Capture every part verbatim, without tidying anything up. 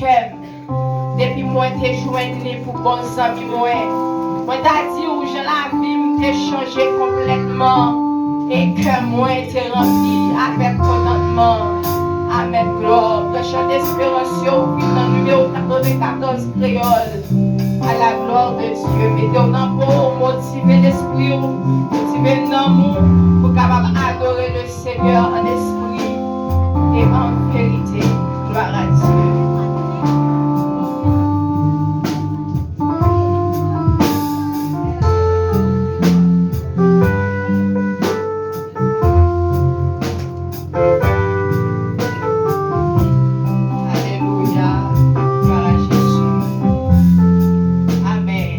kè m. Depi mwen te jwenn li pou bon zanmi mwen, mwen ta di w jan lavi m te chanje konplètman e kè mwen te ranpli avèk kontantman. Amèn, glwa. Pran chan desperans yo, ou vin nan nimewo katrevenkatòz kreyòl. À la gloire de Dieu. Mete w nan po, motive lespri w, motive nanm ou pou kapab adore le Seigneur en esprit et en vérité. Gloire à Dieu. Alelouya. Gloire à Jésus. Amèn.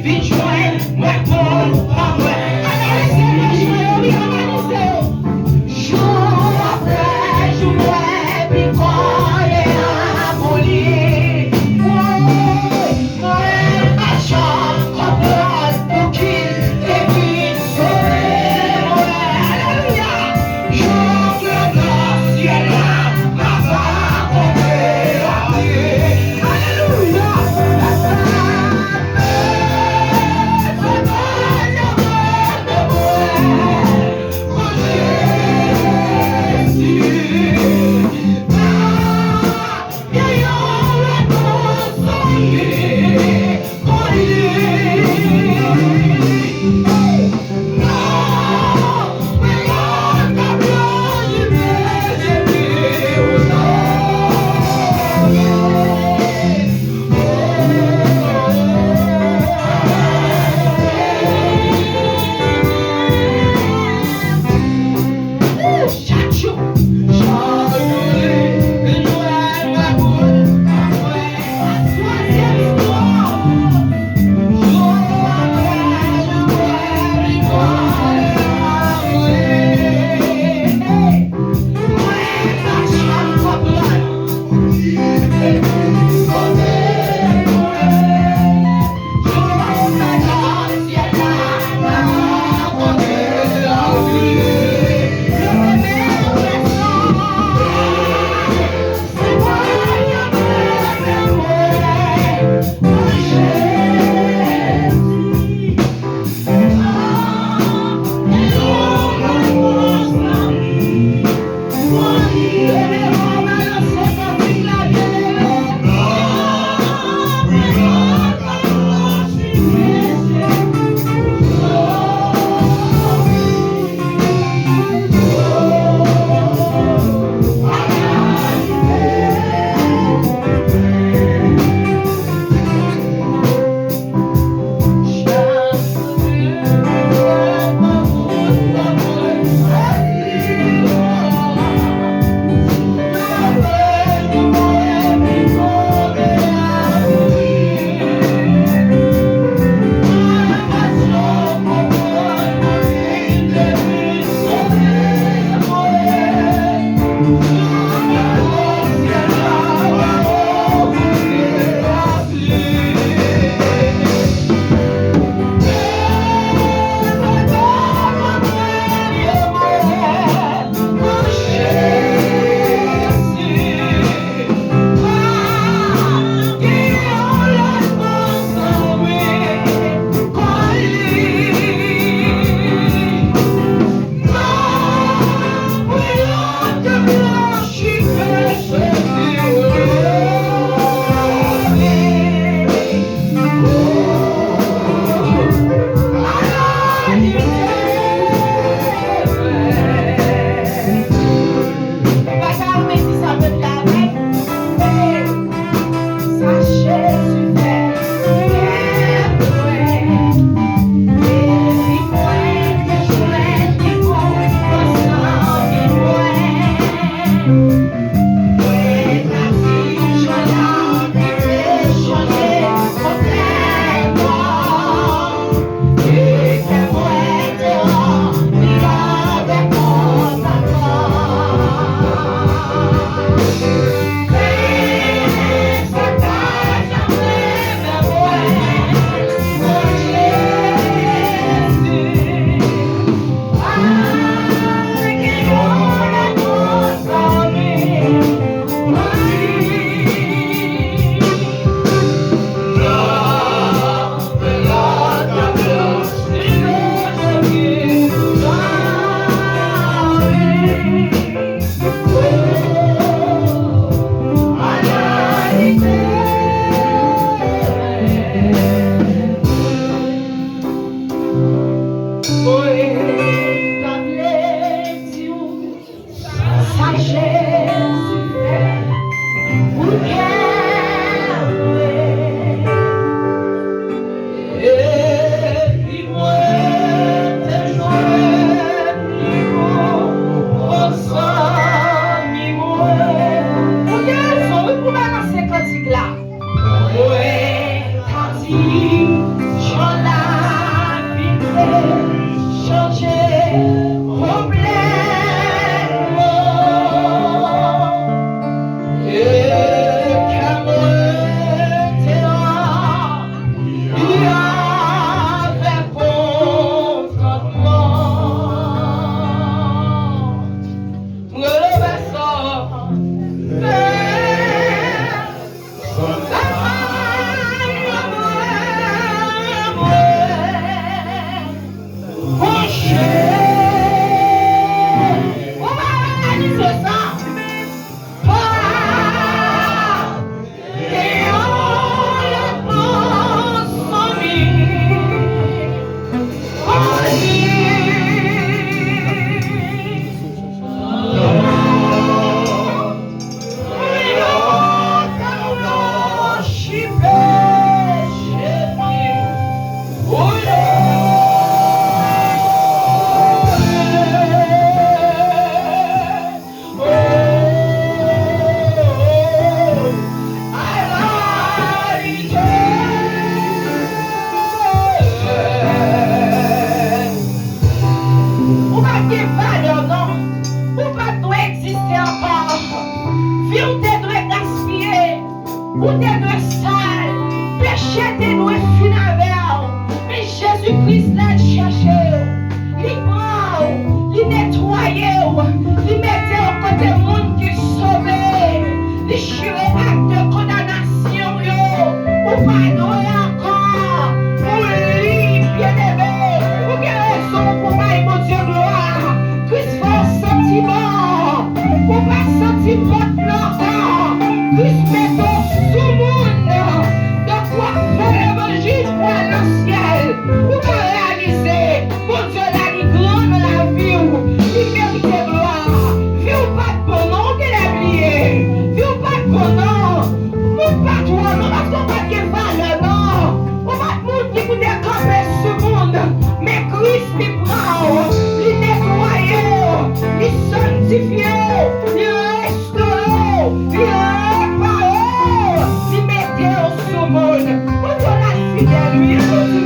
Vin jwenn mwen, bon pa mwen. Analize lojman yo, wi, analize yo. Jou apre jou, mwen pi kò e aboli. Mwen, mwen pa janm konprann pouki te vin sove mwen. Alelouya! Jou ke nan syèl la, papa kontre la. Alelouya!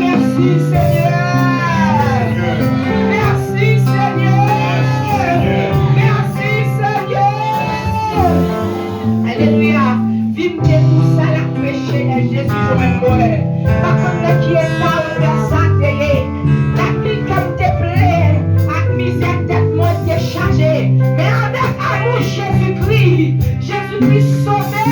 Mèsi, Senyè. Mèsi, Senyè. Mèsi, Senyè. Alelouya. Vi m te tou sal ak peche, lè Jezi jwenn mwen. Pa konn nan ki eta ou lè sa te ye. Lavi ke m te plen ak mizè tèt mwen te chaje. Men avèk amou Jezikri, Jezikri sove m.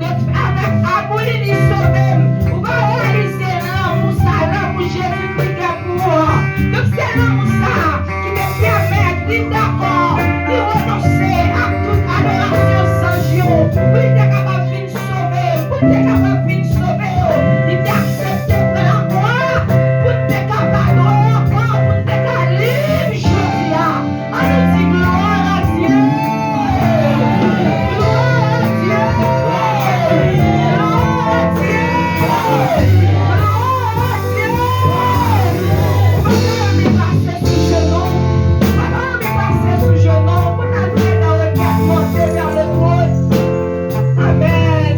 Donk, avèk amou li, li sove m. Ou pa reyalize lanmou sa, lanmou Jezikri gen pou ou an. Donk, se lanmou sa ki te pèmèt li dakò, li renonse ak tout adorasyon zanj yo, pou li te kapab vin sove, pou li te kapab vin sove yo. Li te aksepte pran lakwa, pou li te ka padone ankò, pou li te ka lib jodi a. Ann nou di glwa a Dye! Glwa a Dye! Glwa a Dye! Glwa a Dye! Ou pa ta renmen pase sou jenou? Ou pa ta renmen pase sou jenou pou n al fè nan rekèt monte vè le twòn? Amèn.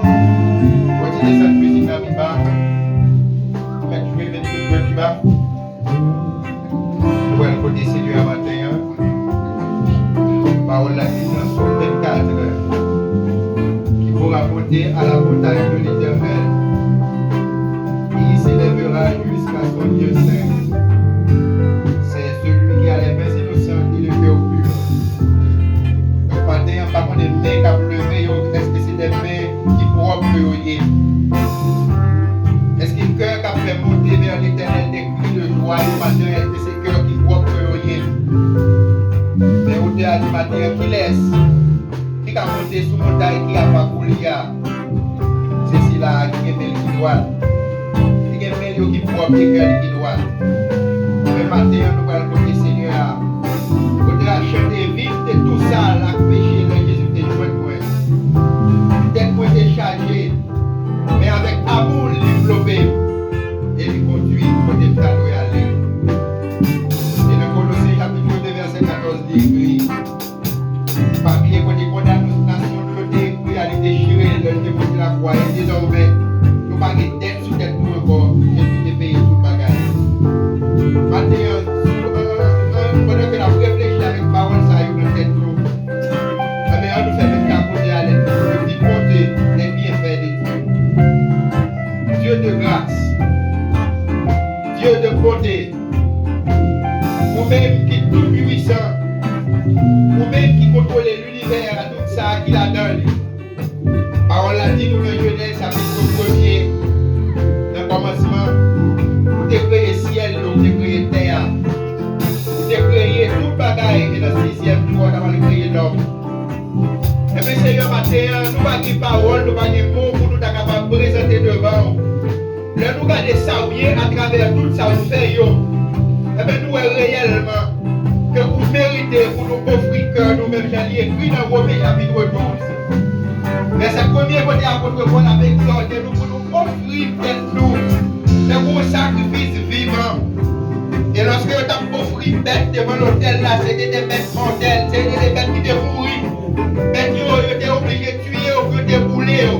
Kontinye sèt mizik la pi ba. Kontinye sèt mizik la pi ba. Mèt jwe, mèt jwe pi ba. Nou pral kote Senyè a maten an. Pawòl la di nan Sòm vennkat, qui vous rapportez à la montagne de l'Éternel, qui s'élèvera jusqu'à son lieu saint. C'est celui qui a les mains innocentes et le cœur pur. Donk, maten an, m pa konnen men k ap leve yo, èske se de men ki pwòp ke yo ye? Èske kè k ap fè monte vè Letènèl de kri de jwa yo maten an, èske se kè ki pwòp ke yo ye? Men otè a di maten an, kilès ki ka monte sou montay ki apa pou li a? Se sila a ki gen men l ki dwat, ki gen men l yo ki pwòp e kè li ki dwat. Men maten an, nou pral kote Senyè a. Otè a chante, vi m te tou sal ak peche lè Jezi te jwenn mwen. Tèt mwen te chaje, men avèk amou li vlope m e li kondui m kote m ta dwe ale. E nan Kolose chapit de vèsè katòz li ekri, pa bliye kote kondanasyon nou yo te ekri a, li te chire lè li te moute lakwa a. E dezòmè, nou pa gen dèt sou tèt nou ankò, Jezi te peye tout bagay. Maten an, sou, an, an, an, pandan ke n ap reflechi avèk pawòl sa yo nan tèt nou, enben, ann nou fè menm jan ak otè a lè l di, Comptez les bienfaits de Dieu. Dieu de grâce, Dieu de bonté, ou menm ki tou pwisan, ou menm ki kontwole linivè a, tout sa ki ladan li. Pawòl la di nou nan Jenèz chapit premye, nan kòmansman, ou te kreye syèl yo, ou te kreye tè a. Ou te kreye tout bagay, e nan sizyèm jou a, ou ta pral kreye lòm. Enben, Senyè, maten an, nou pa gen pawòl, nou pa gen mo pou nou ta kapab prezante devan w. Lè nou gade sa w ye atravè tout sa w fè yo, enben, nou wè reyèlman ke ou merite pou nou ofri kè nou, menm jan li ekri nan Women chapit douz, vèsè premye, kote apot Pòl ap egzòte nou pou nou ofri tèt nou tankou yon sakrifis vivan. E lòske yo t ap ofri bèt devan lotèl la, se te de bèt mòtèl, se te de bèt ki te mouri. Bèt yo, yo te oblije tiye yo pou yo te boule yo.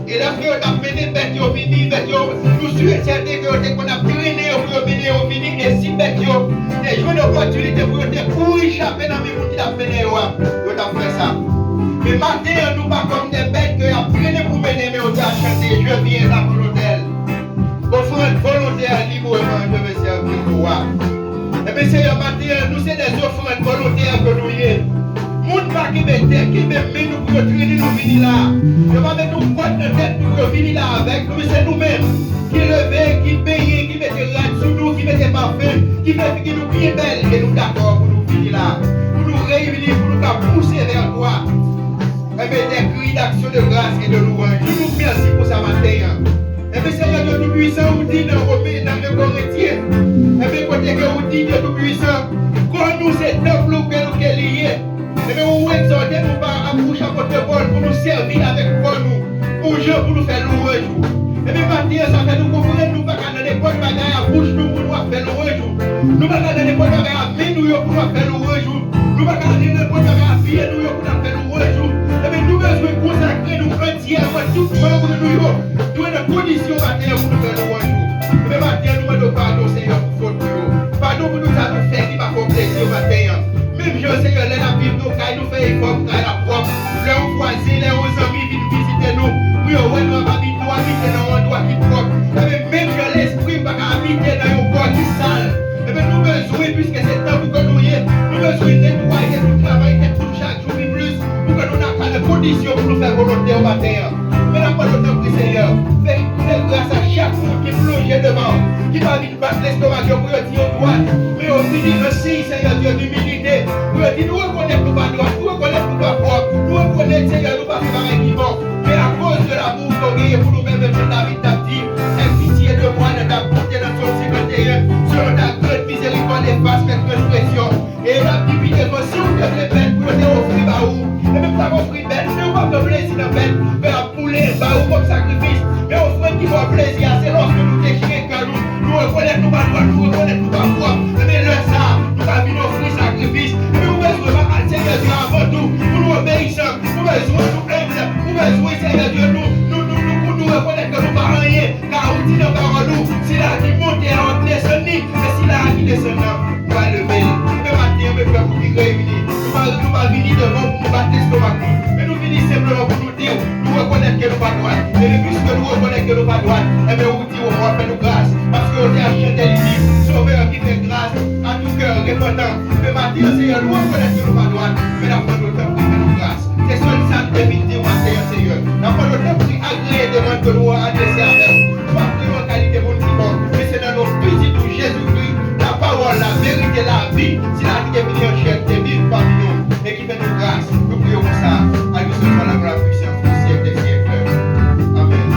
E lòske yo t ap mennen bèt yo vini, bèt yo, nou si e sèten ke yo te konn ap trennen yo pou yo mennen yo vini. E si bèt yo te jwenn opòtinite pou yo te kouri chape nan men moun ki t ap mennen yo a, yo t ap fè sa. Men maten an, nou pa kòm de bèt ke y ap trennen pou mennen, men yo te ap chante, Je viens à mon autel. Offrande volontaire librement, je vais servir le roi. Enben, Senyè, maten an, nou se de ofrann volontè ke nou ye. Moun Kenbe men nou pou yo trennen nou vini la. Yo pa met yon kòd nan tèt nou pou yo vini la avèk nou, men se nou menm ki leve, ki benyen, ki mete rad sou nou, ki mete pafen, ki fè figi nou byen bèl, e nou dakò pou nou vini la, pou nou reyini, pou nou ka pouse vè twa. Enben, des cris d'action de grâce et de louange. Nou di w mèsi pou sa maten an. Enben, Senyè Dye Toupisan, ou di nan Women, nan en Korentyen, enben, kote ke ou di, Dye Toupisan, kò nou se tanp ou ke nou ke li ye. Enben, ou egzòte nou pa bouch apot Pòl pou nou sèvi avèk kò nou, yon jan pou nou fè lwanj ou. Enben, maten an, sa fè nou konprann nou pa ka nan nenpòt bagay a bouch nou pou nou ap fè lwanj ou. Nou pa ka nan nenpòt bagay a men nou yo pou nou ap fè lwanj ou. Nou pa ka nan nenpòt bagay a pye nou yo pou n ap fè lwanj ou. Enben, nou bezwen konsakre nou antyèman, tout manm nou yo dwe nan kondisyon maten an pou nou fè lwanj ou. Enben, maten an, nou mande w padon, Senyè, pou fòt nou yo. Padon pou tout sa nou fè ki pa fè w plezi maten an. Menm jan, Senyè, lè n ap viv nan kay, nou fè efò pou kay la pwòp. Lè yon vwazen, lè yon zanmi vin vizite nou, pou yo wè nou ap abite, nou abite nan yon andwa ki pwòp. Enben, menm jan lespri m pa ka abite nan yon kò ki sal. Enben, nou bezwen, piske se tanp ou ke nou ye, nou bezwen netwaye nou, travay tèt nou chak jou pi plis, pou ke nou ta ka nan kondisyon pou nou fè volonte w maten an. Men n ap mande w tanpri, Senyè, fè, fè gras a chak moun ki plonje devan w, ki pa vin bat lestomak yo pou yo di yo dwat, men yo vini nan siy, Senyè Dye, dimilite, pou yo di nou rekonèt nou pa dwat, nou rekonèt nou pa pwòp, nou rekonèt, Senyè, nou pa fè bagay ki bon. Men akoz de l'amour ke w genyen pou nou menm, menm jan David t ap di, aie pitié de moi, nan ta bonté, nan Sòm senkanteyen, selon ta grande miséricorde, efface mes transgressions. E l ap di pi devan, si w te vle bèt pou yo te ofri ba ou, e menm ta ofri bèt, men ou pa pran plezi nan bèt, men l ap boule ba ou kòm sakrifis. Men ofrann ki ba w plezi a, se lòske nou dechire kè nou, nou rekonèt nou pa dwat, nou rekonèt nou pa pwòp. Ebyen, lè sa a, nou ka vin ofri sakrifis. Ebyen, ou bezwen ba Senyè Dye avan tou, pou nou obeyisan, ou bezwen nou enb, ou bezwen Senyè Dye nou, nou, nou, nou, pou nou rekonèt ke nou pa anyen. Ka ou di nan pawòl ou, sila ki monte a, w ap desann li, men sila a ki desann nan, ou va leve l. Ebyen, maten an, mezanmi, pou ki reyini, nou pa, nou pa vini devan w pou nou bat lestomak nou, men nou vini senpleman pou nou di w, nou rekonèt ke nou pa dwat. Ebyen, piske nou rekonèt ke nou pa dwat, ebyen, ou di w, w ap fè nou gras, paske w te ap chante li di, Sauveur qui fait grâce à tout cœur repentant. Ebyen, maten an, Senyè, nou rekonèt ke nou pa dwat, men n ap mande w tanpri fè nou gras. Se sèl sa n te vin di w maten an, Senyè. N ap mande w tanpri agreye demann ke nou adrese avè w. Nou pa vle w an kalite moun ki bon, men se nan non pitit ou Jezikri, la parole, la vérité, la vie, sila ki te vini an chè, ki te viv pami nou, e ki fè nou gras. Nou priye w konsa, à lui seul soit la gloire, la puissance au siècle des siècles. Amèn.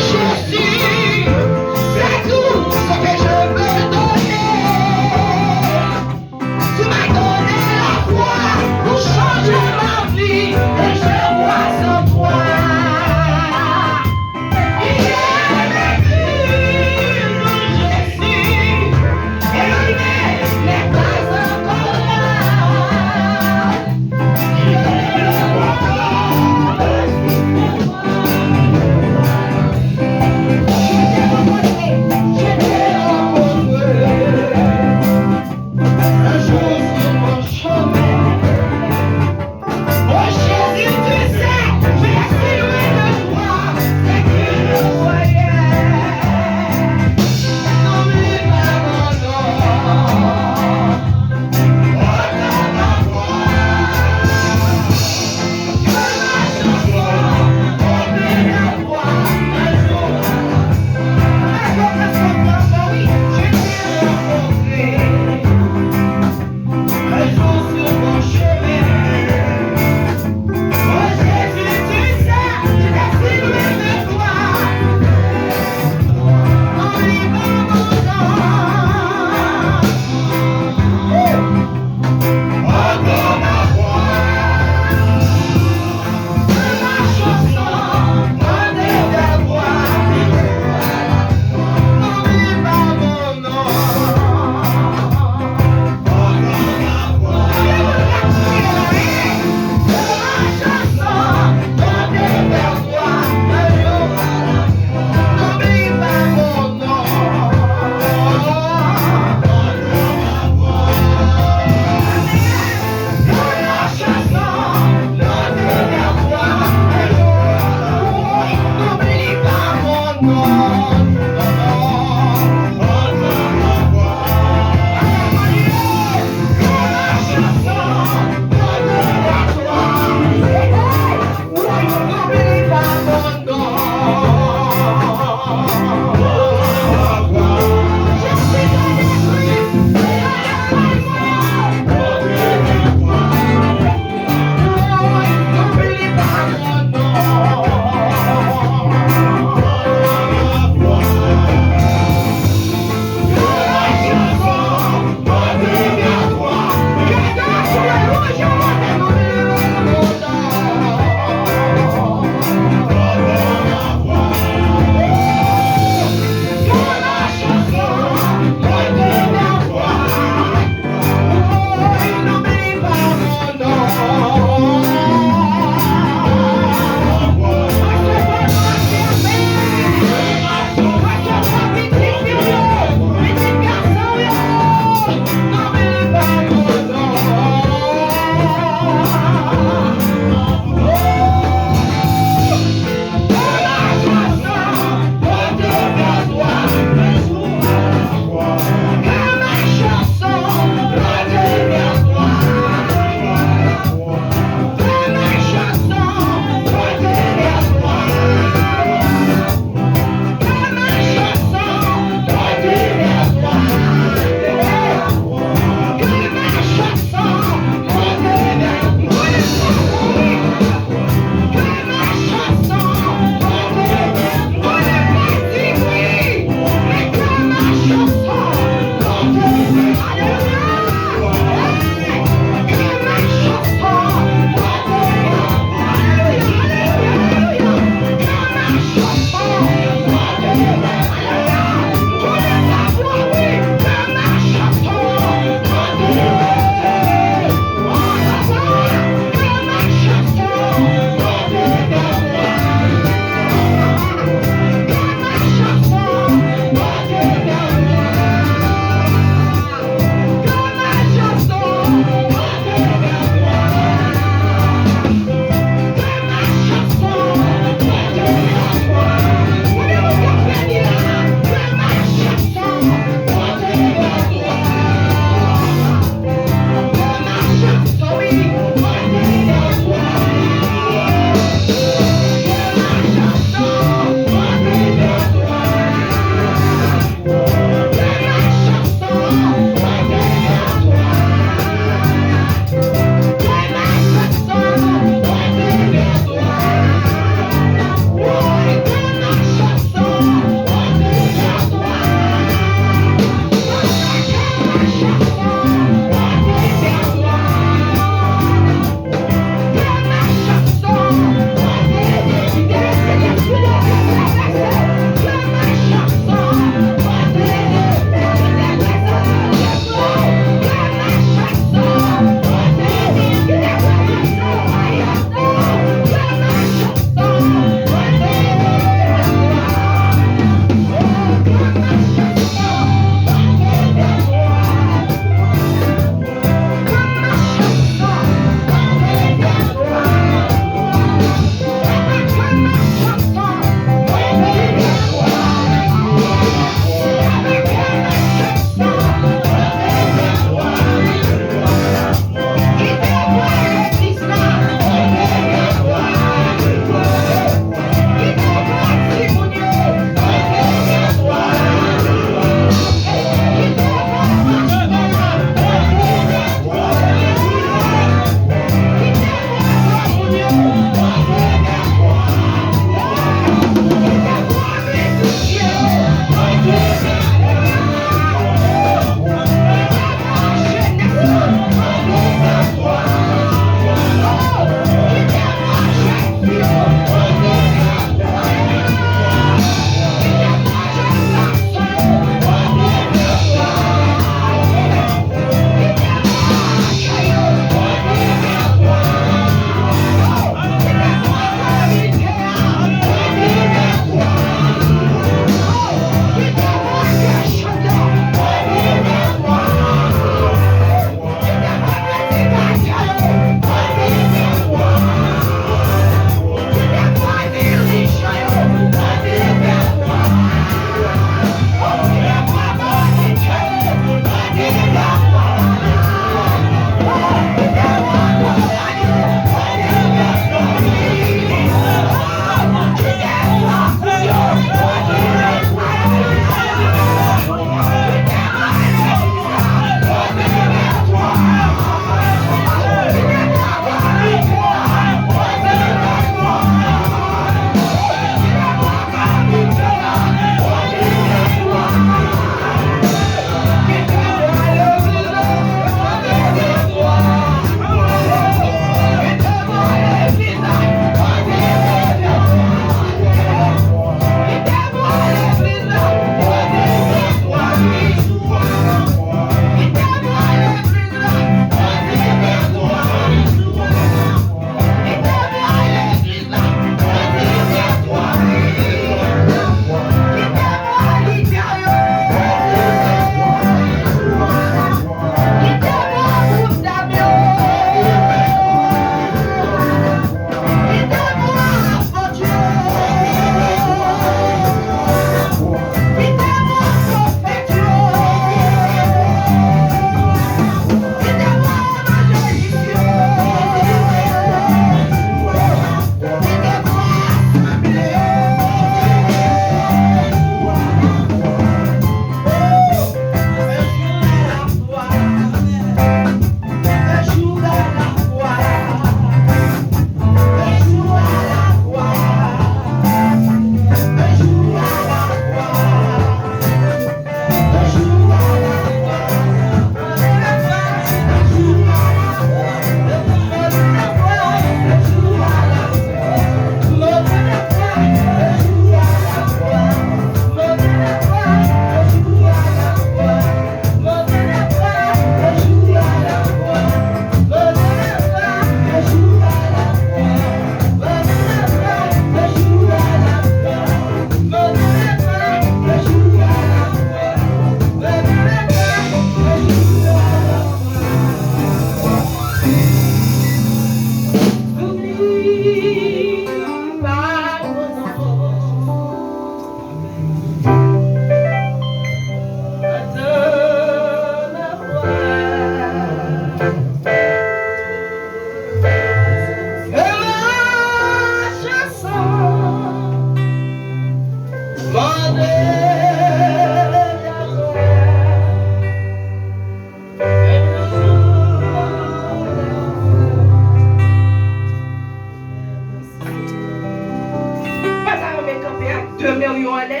Chemen w yo anlè.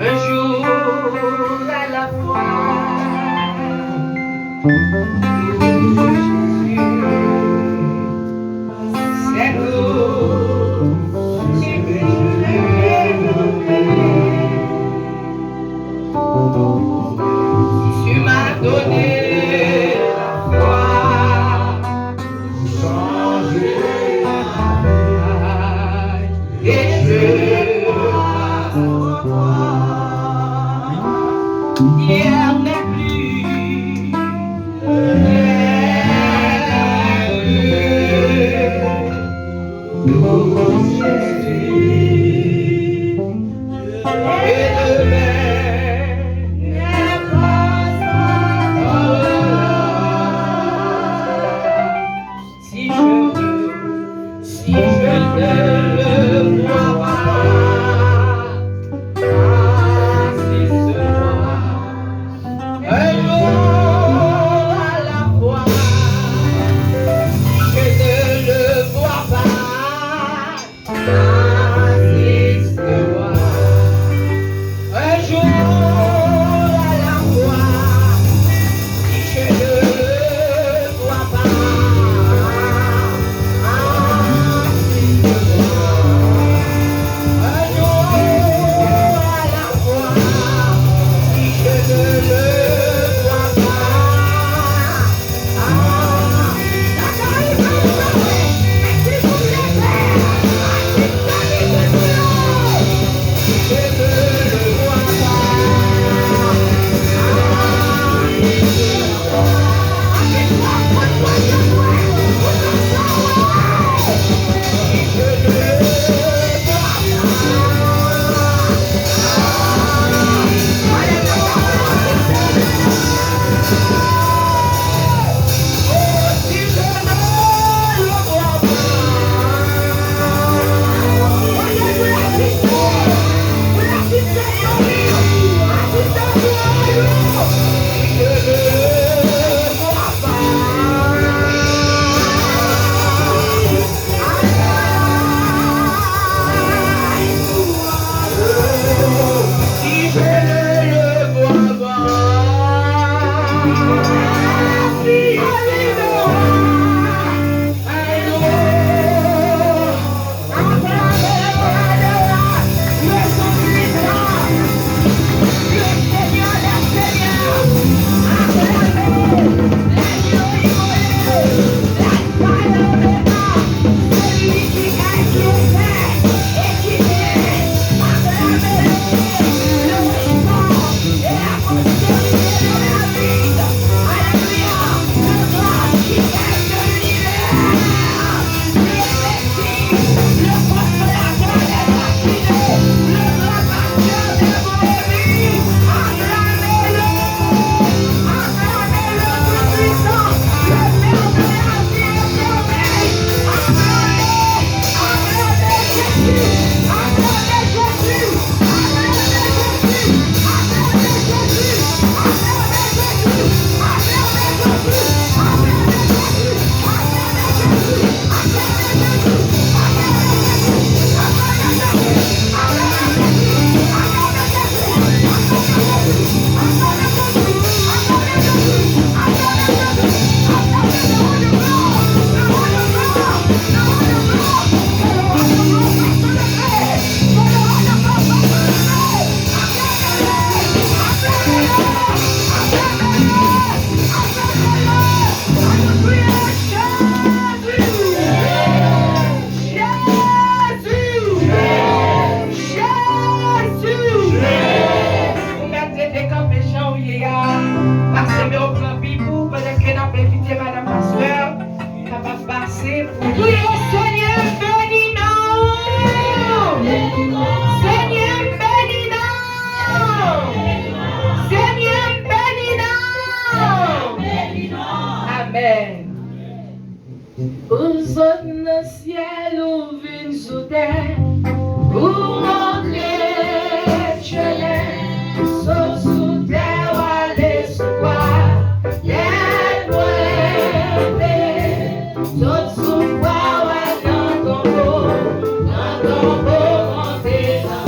Un jour à la fois. Jésus, c'est tout ce que je veux. Tu m'as donné la foi. Changer ma vie. Et je crois en toi. Hier n'est plus, hier n'est plus. Pour Jésus. Et demain n'est pas encore. Si je veux, si je ne le vois pas, assiste-moi un jour à la fois. Si je ne le vois pas, assiste-moi un jour à la fois. Si je ne le vois pas, assiste-moi un jour à la fois. Si je ne le vois pas, Ou mèt rete kanpe jan w ye a. Pase men w pran Bib ou pandan ke n ap envite madanm pastè kapab pase pou nou. Kriye, Senyè, beni nou! Senyè, beni nou! Senyè, beni nou! Amèn. Pou sot nan syèl ou vin sou tè, pou montre tchèlè, sot sou tè w ale sou kwa, tèt mwen pete, sot sou kwa w al nan tonbo, nan tonbo monte nan